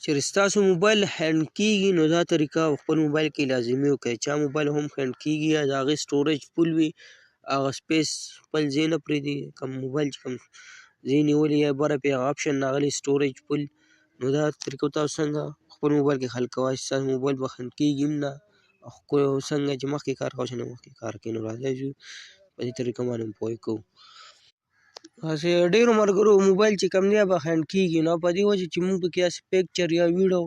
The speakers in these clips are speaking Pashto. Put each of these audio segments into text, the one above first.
چې ستاسو موبایل hang کیږي نو دا طریقه خپل موبایل کې لازمي وکړئ. چا موبایل هم hang کیږي یا د هغې storage full وي، هغه space خپل ځای نه پرېږدي، کوم موبایل چې کوم ځای نیولی یا بره پرې هغه option راغلی storage full، نو دا طریقه تاسو څنګه خپل موبایل کې حل کوئ چې ستاسو موبایل به hang کیږي هم نه، او څنګه چې مخکې کار کوه چې مخکې کار کوي. نو راځئ ځو په دې طریقه باندې پوه کوو. هسې ډېرو ملګرو موبایل چې کوم دی به hang کیږي، نو په دې وجه چې موږ پکې داسې picture یا ویډیو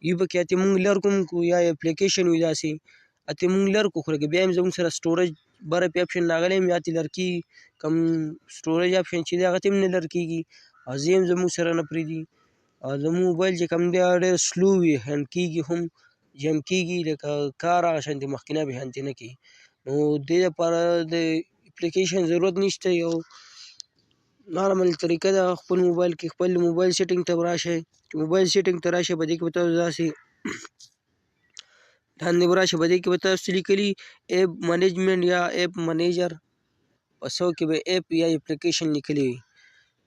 وي پکې هتې موږ لر کوم کړو یا اپلیکیشن وي داسې هتې موږ لر کړو، خو لکه بیا هم زموږ سره storage بره پې option راغلی هم یا ترې لر کېږي، کوم storage option چې دی هغه ترې هم نه لر کېږي او ځای هم زموږ سره نه پرېږدي. او زموږ موبایل چې کوم دی هغه ډېر slow وي، hang کېږي هم، جام کېږي، لکه کار هغه شانتې مخکینی په شانتې نه کوي. نو دې لپاره د اپلیکیشن ضرورت نشته، یو نارمل طریقه ده. خپل موبایل کې خپل موبایل setting ته راشئ، چې موبایل setting ته راشئ په دې کې به تاسو داسې لاندې به راشئ، په دې کې به تاسو لیکلي app management یا app manager، په څو کې به app یا اپلیکیشن لیکلي وي،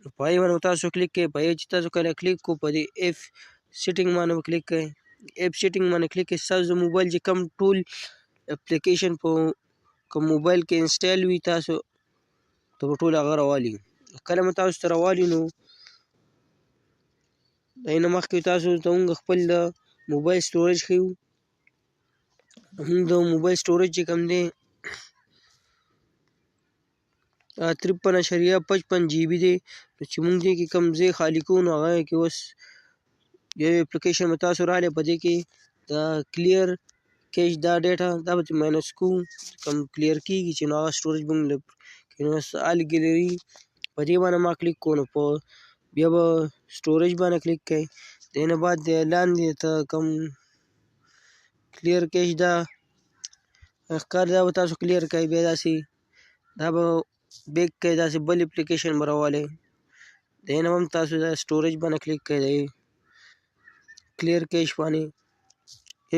نو په هغې باندې به تاسو کلیک کړئ. په هغې چې تاسو کله کلیک کړو په دې app setting باندې به کلیک کړئ، app setting باندې کلیک کړئ، ستاسو د موبایل چې کوم ټول اپلیکیشن په کوم موبایل کې install وي تاسو ته به ټول هغه راوالي. کله مو تاسو ته راوالي نو د هغې نه مخکې تاسو ته موږ خپل د موبایل storage ښیو. موږ د موبایل storage چې کوم دی 53.55 GB دی، نو چې موږ دې کې کوم ځای خالي کوو نو هغه کې اوس یو اپلیکیشن به تاسو راغلی، په دې کې دا clear cache دا data دا به ترې minus کوو، کوم clear کېږي چې نو هغه storage به موږ له نو اوس all gallery په دې باندې ما کلیک کوو، نو په بیا به storage باندې کلیک کوئ. د دې نه بعد د لاندې ته کوم clear cache دا ښکار دا به تاسو clear کړئ، بیا داسې دا به back کړئ، داسې بل اپلیکیشن به راولئ. د دې نه هم تاسو دا storage باندې کلیک کړئ، د clear cache باندې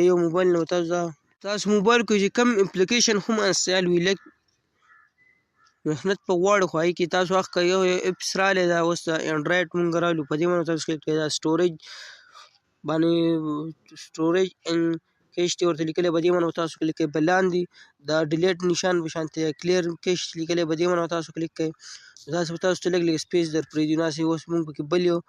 یو موبایل نو تاسو دا تاسو موبایل کې چې کوم اپلیکیشن هم install وي لږ محنت په غواړو، خو هغې کې تاسو حق کوئ. یو apps راغلی دا اوس د انډرایډ مونږ راغلو، په دې باندې تاسو کلیک کړئ، دا storage باندې storage and cache دی ورته لیکلی، په دې باندې تاسو کلیک کړئ. په لاندې دا delete نشان په شانتې clear cache لیکلی، په دې باندې تاسو کلیک کړئ، داسې به تاسو ته لږ لږ space در پرېږدي. نو هسې اوس مونږ پکې بل یو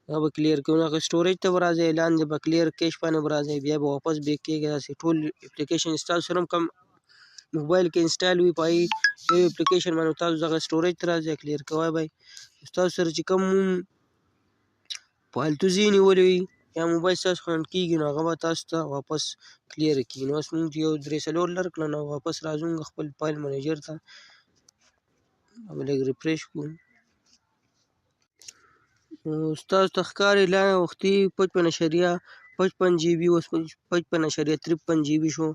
دا به clear کړو، نو هغه storage ته به راځئ، لاندې به clear cache باندې به راځئ، بیا به واپس back کېږئ. داسې ټول اپلیکیشن ستاسو سره هم کوم موبایل کې install وي په هغې یو اپلیکیشن باندې تاسو دغه storage ته راځئ، clear کوئ به یې. ستاسو سره چې کوم فالتو ځای نیولی وي یا موبایل ستاسو hang کېږي نو هغه به تاسو ته واپس clear کړي. نو اوس موږ یو درې څلور لر کړه، نو واپس راځو موږ خپل file manager ته، به لږ refresh کړو. نو ستاسو ته ښکاري لا وختي 55.55 GB اوس 55.53 GB شو.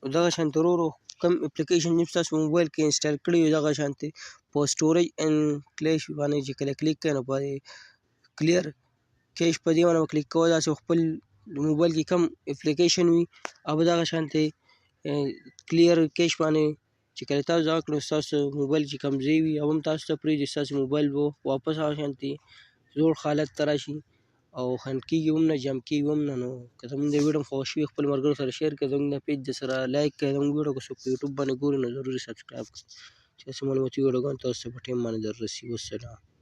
نو دغه شانتې ورو ورو کوم اپلیکیشن چې ستاسو موبایل کې install کړی وي دغه شانتې په storage and cache باندې چې کله کلیک کړئ نو په clear cache په دې باندې به کلیک کوئ، داسې خپل موبایل کې کوم اپلیکیشن وي او به دغه شانتې clear cache باندې چې کله تاسو دغه کړو ستاسو موبایل چې کوم ځای وي هغه هم تاسو ته پرېږدي، ستاسو موبایل به واپس هغه شانتې زوړ حالت ته راشي او hang کېږي هم نه، جام کېږي هم نه. نو که زموږ د ویډیو خوښ شوي خپل ملګرو سره share کړئ، زموږ د page د سره like کړئ، زموږ ویډیو که څوک په یوټیوب باندې ګوري نو ضرور یې subscribe کړئ چې داسې معلوماتي ویډیوګانې تاسو ته په ټایم باندې در رسي. والسلام.